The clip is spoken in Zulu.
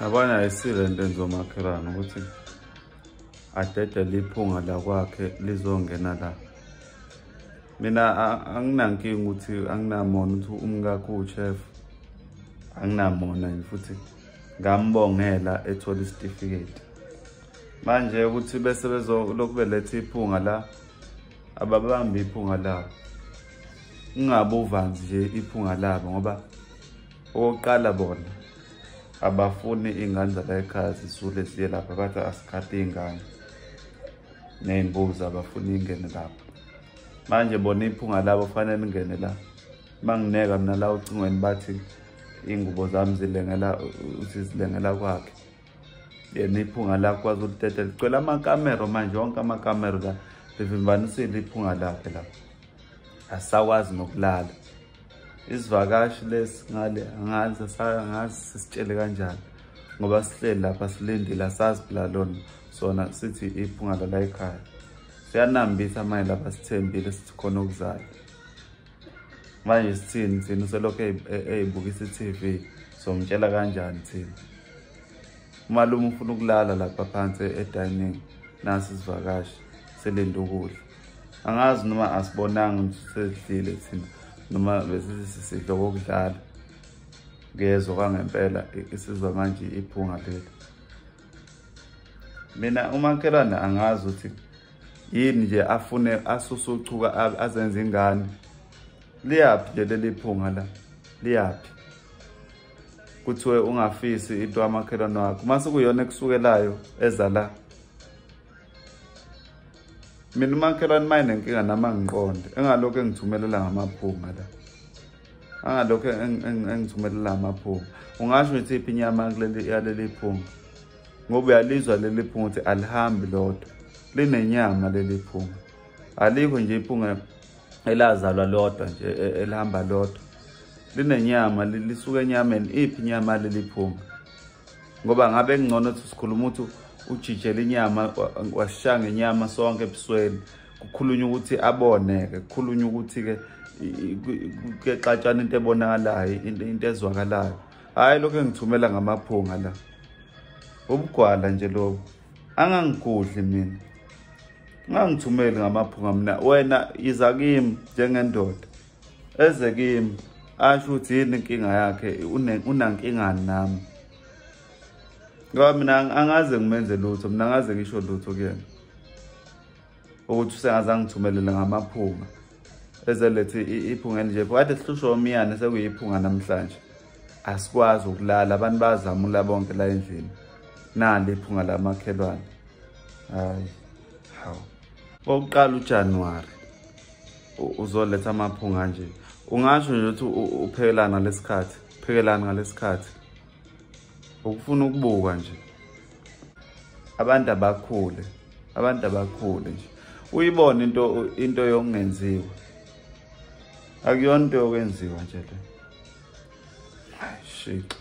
Yabona ayisile into enziwa umakhelwane ukuthi adedele iphunga la kwakhe lizongena la. Mina anginankinga ukuthi anginamona ukuthi umkakho uchef, anginamona nje futhi ngambongela ethola isitifiketi. Manje ukuthi bese bezolokhu beletha iphunga la, ababambi iphunga labo. Kungabe uvanzi nje iphunga labo ngoba okokuqala bona abafuni iy'ngane zala ekhaya zisule ziye lapha, bathi asikhathi iy'ngane ney'mbuzi, abafuni ingene lapha. Manje bona iphunga labo fanele lingene la. Mangineka mina la ocingweni bathi iy'ngubo zami zilengela, uthi zilengela kwakhe. Yena iphunga lakhe kwazi ulithethe, ligcwele amakamero manje, wonke amakamero la livimbanisile iphunga lakhe la. Asakwazi nokulala. Isivakashi lesi ngale angazi sisitshele kanjani ngoba sihleli lapha silindile, asazi phela lona sona sithi iphunga la ekhaya. Siyanambitha manje lapha, sithembile sithi khona okuzayo. Manje sithini thina? Uselokhu eyibukisa i-TV, somtshela kanjani thina? Umalume ufuna ukulala lapha phansi e-dining, nasi isivakashi silinde ukudla. Angazi noma asibonanga ukuthi sesidlile thina noma bese sisidla kokudlala. Ngezwe kwangempela isizwa manje iphunga leli. Mina umakhelwane angazi ukuthi yini nje afune asuse uchuka azenze ingane. Liyaphi nje leli phunga la? Liyaphi? Kuthiwe ungafisi into amakhelwane wakho mase kuyona ekusukelayo eza la. Mina umakhelwane manje nenkinga nami angiqonde, engalokho engithumelela ngamaphunga la, angalokho engithumelela amaphunga. Ungasho ukuthi iphi inyama kuleli yaleli phunga, ngoba uyalizwa leli phunga ukuthi alihambi lodwa, linenyama leli phunga. Alikho nje iphunga elazalwa lodwa nje elihamba lodwa, linenyama, lisuka enyameni. Iphi inyama leli phunga? Ngoba ngabe kungcono ukuthi sikhuluma ukuthi ujijele inyama, wasishaya ngenyama sonke ebusweni, kukhulunywa ukuthi aboneke, kukhulunywa ukuthi-ke kuyexatshana into ebonakalayo, into ezwakalayo. Hhayi lokhu engithumela ngamaphunga la, ubugwala nje lobu. Angangigudli mina, ungangithumeli ngamaphunga mina. Wena iza kimi njengendoda, eze kimi asho ukuthi yini inkinga yakhe, unankingani nami. Ngoba mina angaze ngimenze lutho, mina angaze ngisho lutho kuyena ukuthi usengaze angithumelele ngamaphunga ezelethe iphunga elinje. Kade sihlushwa omiyane, sekuyiphunga namhlanje. Asikwazi ukulala, abantu bazamula bonke la endlini. Nali iphunga lamakhelwane. Hayi, hawu. Okokuqala uJanuwari uzoletha amaphunga nje. Ungasho nje ukuthi uphekelana ngalesikhathi, uphekelana ngalesikhathi. Ukufuna ukubuka nje. Abantu abakhule, abantu abakhule nje. Uyibone into yokungenziwa. Akuyona into yokwenziwa nje le. Hayi shit.